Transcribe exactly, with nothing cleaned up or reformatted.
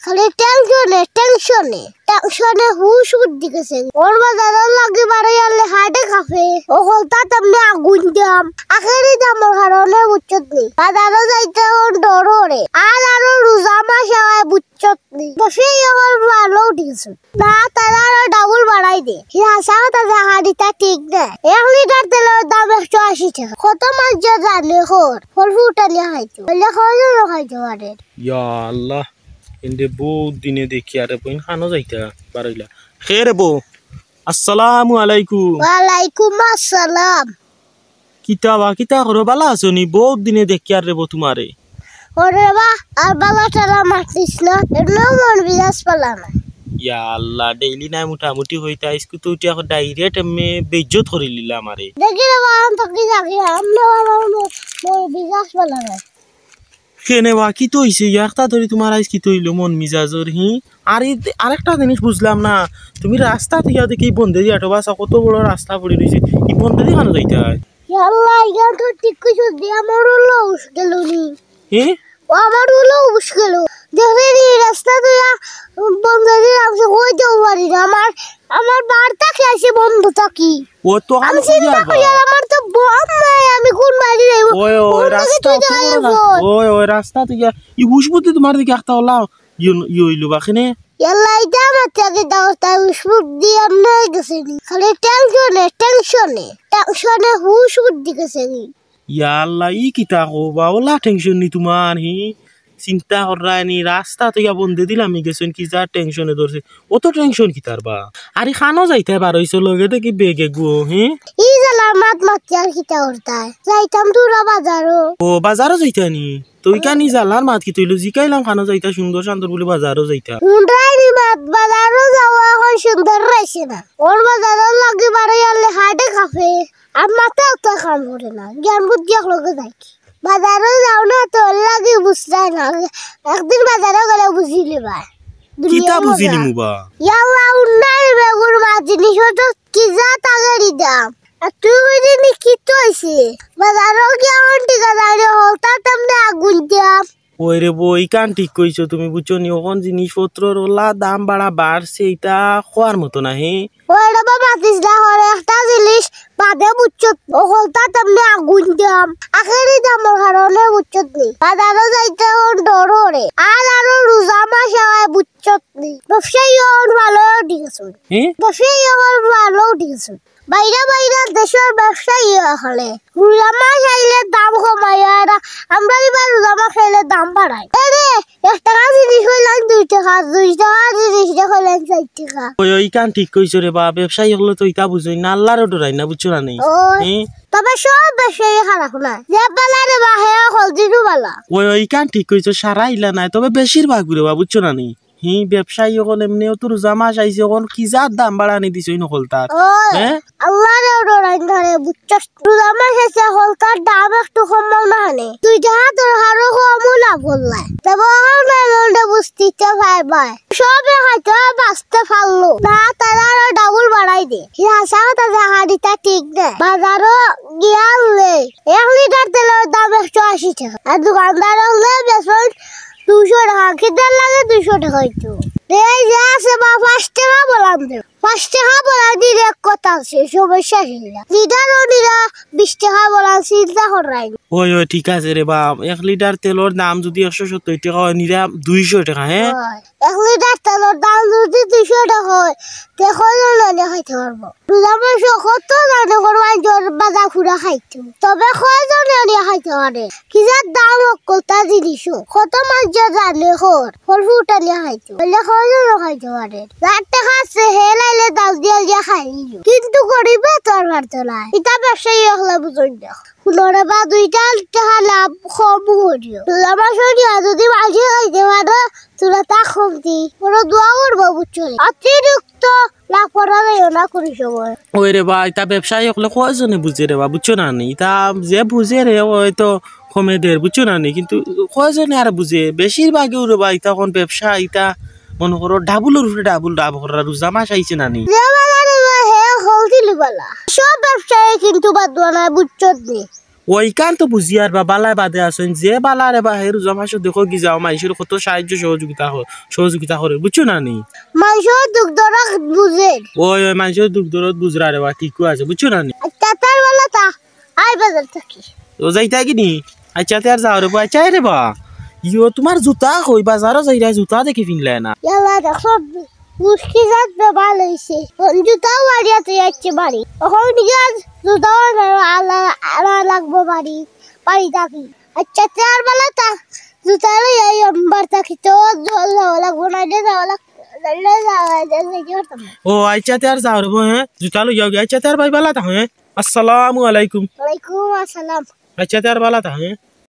খালি টেনশনে, টেনশনে, টেনশনে হুশ বুদ্ধি গেছে। ওর বাজারর লাগি বাড়াইয়ালে হার্টে কাঁপে। ও হলতা তেমনি আগুন দাম, আখেরি দামর কারণে বুঝছত নি। বাজারো যাইতে ওর ডর ওরে। আর আরো রোজা মাস আওয়ায় বুঝছত নি। বেশি ইয়ে ওর ভালো উঠি গেছে। না, তারা আরো ডাবল বাড়াই দে। হি হাসা কথা জাহানিটা ঠিক না। এক লিটার তেলর দাম একশো আশি টাকা। কত মাস যে জানে খর। ফল ফুটা নিয়া খাইতো। বলে কয়জন খাইতে পারে? ইয়া আল্লাহ, ইনরে বউত দিনে দেখিয়ার রে বইন, খানো যাইতা বারইলা। খে রে বউ, আসসালামু আলাইকুম। ওয়ালাইকুম আসসালাম। কিতা বা, কিতা করো, বালা আছো নি? বউত দিনে দেখিয়ার রে বউ তুমারে। ওরে বা, আর বালা টালা মাতিস না, এমনেও মন মিজাজ বালা না। ইয়া আল্লাহ, ডেইলি নাই মোটামুটি হইতা, ইস্কুতো উঠিয়া এখন ডাইরেক্ট এমনে বেইজ্জত করি লিলা আমারে। দেখি রে বা, আমি তো কি জানি, আমনে আমার মন, মন মিজাজ বালা না। কেনে বা, কিতা অইছে? ইয়া একটা ধরি তুমার আইজ কিতা অইলো মন মিজাজর, হি? আর এই, আরেকটা জিনিস বুঝলাম না, তুমি রাস্তা থইয়া দেখি বন্দেদি আটো বাসা, কত বড় রাস্তা পড়ি রইছে, ই বন্দেদি খানো যাইতায়? ইয়াল্লা, ইখান তো ঠিক কইছো, দে আমার উল্লো উস গেল নি। হে? ও আমার উল্লো উস গেল। দেখলে নি রাস্তা থইয়া বন্দেদি নামছে, কই যাও পারি না। আমার, আমার বার্তা খেয়েছে বন্ধ থাকি। ও তো আমি খানো চিন্তা যাইবা। করি, আর আমার তো বম নাই, আমি কোন বাড়ি যাইব? ওই, ওই, কোন দিকে রাস্তা তুই তো যাই বড় না। এখন? ওই, ওই, রাস্তা তো ইয়া, ই হুশ বুদ্ধি তোমার দিকে একটা ওলা, ইয়ে, ইয়ে হইলো বা কেনে? ইয়াল্লা, এটা আমার চাকরি দাও, তাই হুশ বুদ্ধি এমনি গেছে নি। খালি টেনশনে, টেনশনে, টেনশনে হুশ বুদ্ধি গেছে নি। ইয়া আল্লাহ, ই কিতা কও বা, ওলা টেনশন নি তোমার, হি? চিন্তা কররায় নি, রাস্তা তো ইয়া বন্ধে দিলাম, ই গেছইন কি যা টেনশনে ধরছে। অত টেনশন কিতার বা? আরে খানো যাইতায় বারইছো লগে দেখি বেগে গো, হে? ই জ্বালার মাত মাতি আর কিতা করতায়? যাইতাম তোরা বাজারো। ও, বাজারো যাইতায় নি? তো ইখান ই জ্বালার মাত কিতা অইলো? জিকাইলাম খানো যাইতায় সুন্দর সান্দর বুলি বাজারো যাইতায়। হুনরায় নি মাত, বাজারো যাওয়া এখন সুন্দর রইছে না। ওর বাজারর লাগি বাড়াইয়ালে হার্টে কাঁপে। আর মাথাও তো কাম করে না, জ্ঞান বুদ্ধি এক লগে যাই। বাজারো যাও না, তোর লাগি বুঝতায় না। একদিন বাজারো গেলে বুঝিলিবায়। কিতা বুঝিলিমু বা? ইয়াল্লা, উন্নয়ন বেগুর মা জিনিস তো কি যা তাগেরই দাম। আর তুই কইলি নি কিতা অইছে? বাজারো গিয়া এখন ঠিক আছে, আরে হলতা তেমনি আগুন দাম। ওই রে বউ, ইখান ঠিক কইছো তুমি, বুঝছো নি? অখন জিনিসপত্রর ওলা দাম বাড়া বাড়ছে, ইতা কওয়ার মতো না, হে? ওই রে বাবা, মাতিস না, হরে একটা জিনিস বাদে বুঝছো, ও হলতা তেমনি আগুন দাম, আখেরি দামর কারণে বুঝছো নি? বাজারো যাইতে এখন ডর ওরে, আর আরো রোজা মাস আওয়ায় বুঝছো নি? ব্যবসায়ী এখন ভালো উঠি গেছে। হে? ব্যবসায়ী এখন ভালো উঠি গেছে। বাইরা বাইরা দেশর ব্যবসায়ী অকলে রোজা মাস আইলে দাম কমায়, আর আমরা এবার রোজা মাস আইলে দাম বাড়াই। এরে, এক টেকা জিনিস কইলাম দুই টেকা, দুই টেকা জিনিস কইলাম চাইর টেকা। ওই, ওই, ইখান ঠিক কইছো রে বা, ব্যবসায়ী অকলে তো ইতা বুঝইন না, আল্লারে ডরাইন না, বুঝছো না নি? ওই, হে? তবে সব ব্যবসায়ী খারাপ না, যে বালা রে বা, হে অকল দিনও বালা। ওই, ওই, ইখান ঠিক কইছো, সারা ইলা নায়, তবে বেশিরভাগ রে বা, বুঝছো না নি? হি, ব্যবসায়ী অকল এমনেও তো রোজা মাস আইছে, অকল কি জাত দাম বাড়ানি দিছইন হকলতার। ওই, হে? আল্লারে ডরাইন না রে, বুঝছস? রোজা মাস আইছে, হকলতার দাম একটু কমাও না নে। দুই টেকা তোর আরো কমও লাভ করলায়। তবে অখন মেলনটা বুঝতে পারবায়। সবে হয়তো বাঁচতে পারলো না, তারা আরো ডাবল বাড়াই দে। হি হাছা কথা যে হাড়িটা ঠিক না। বাজারো গিয়া লে এক লিটার তেলর দাম একশো আশি টেকা। আর দোকানদার অকলে বেচইন দুইশো টেকা, কিতার লাগি দুইশো টেকা অইতো? এই যে আছে বা পাঁচ টেকা বলান দে। পাঁচ টেকা বলান দিলে এক কথা আছে, সমস্যা ছিল না। লিটারও নিরা বিশ টেকা বলান চিন্তা করাই। ওই, ওই, ঠিক আছে রে বা, এক লিটার তেলর দাম যদি একশো সত্তর টেকা অয়, নিরা দুইশো টেকা, হে? ওই, এক লিটার তেলর দাম যদি দুইশো টেকা অয়, তে কয়জন রানিয়া খাইতে পারবো? রোজা মাসো কত রান্না করবা, জোর বাজা খুড়া খাইতো। তবে কয়জন রানিয়া খাইতে পারে? কি যে দাম হকলতা জিনিসও। কত মানষে জানে খর, ফল ফুটা নিয়া খাইতো। বলে কয়জন খাইতে পারে? যার টেকা আছে, হে লাইলে দাম দিয়া দিয়া খাই নিল। কিন্তু গরিবে তো আর পারতো না। ইতা ব্যবসায়ী অকলে বুঝইন না। হুনো রে বা, দুইটা টেকা লাভ কম করিও। রোজা মাসো নিয়া যদি মানষে খাইতে পারে, তোরা তা কমতি। বড় দোয়া করবো, বুঝছো নি? অতিরিক্ত লাভ করা যাইও না কোনো সময়। ওই রে বা, ইতা ব্যবসায়ী অকলে কয়জনে বুঝে রে বা, বুঝছো না নি? ইতা যে বুঝে রে, হয়তো কমে দের, বুঝছো না নি? কিন্তু কয়জনে আর বুঝে? বেশিরভাগেউ রে বা, ইতা অখন ব্যবসা, ইতা মনো করো ডাবলর উপরে ডাবল লাভ করা, রোজা মাস আইছে না নি? যে বালা রে বা, হে হকলতিল বালা। সব ব্যবসায়ী কিন্তু বাদ দেওয়া নাই, বুঝছো নি? অইখান তো বুঝিয়ার বা, বালায় বাদে আছইন, যে বালা রে বা, হে রোজা মাসো দেখো কি যাও, মানষর কত সাহায্য সহযোগিতা হ-, সহযোগিতা করে, বুঝছো না নি? মানষর দুখ দরদ বুঝের। ওই, ওই, মানষর দুখ দরদ বুঝরা রে বা, ঠিকও আছে, বুঝছো না নি? আচ্ছা, তার বালা তা, আই বাজার থাকি। ও যাইতা কি নি? আচ্ছা, তে আর যাও রে বা, আচ্ছা রে বা। ইয়ো, তুমার জুতা কই? বাজারো যাইরায় জুতা দেখি ফিনলায় না। ইয়াল্লা, দেখো, মুশকিল জাত বেমার অইছে। জুতাও বাড়িয়া থুই আইছি বাড়ি। অখন গিয়া জুতাও আনা, আনা, আনা লাগবো বাড়ি, বাড়ি থাকি। আচ্ছা, তে আর বালা তা, জুতা লই আই আম্বার থাকি তো, জল যাওয়া লাগবো, নাইলে যাওয়া লাগবো, নাইলে যাওয়া, যাওয়া, যাওয়া, যাওয়া। ও, আচ্ছা, তে আর যাও রে বা, হ্যাঁ? জুতা লই যাও গি। আচ্ছা, তে আর ভাই বালা থাকো, হ্যাঁ? আসসালামু আলাইকুম। ওয়ালাইকুম আসসালাম। আচ্ছা, তে আর বালা থাকো, হ্যাঁ?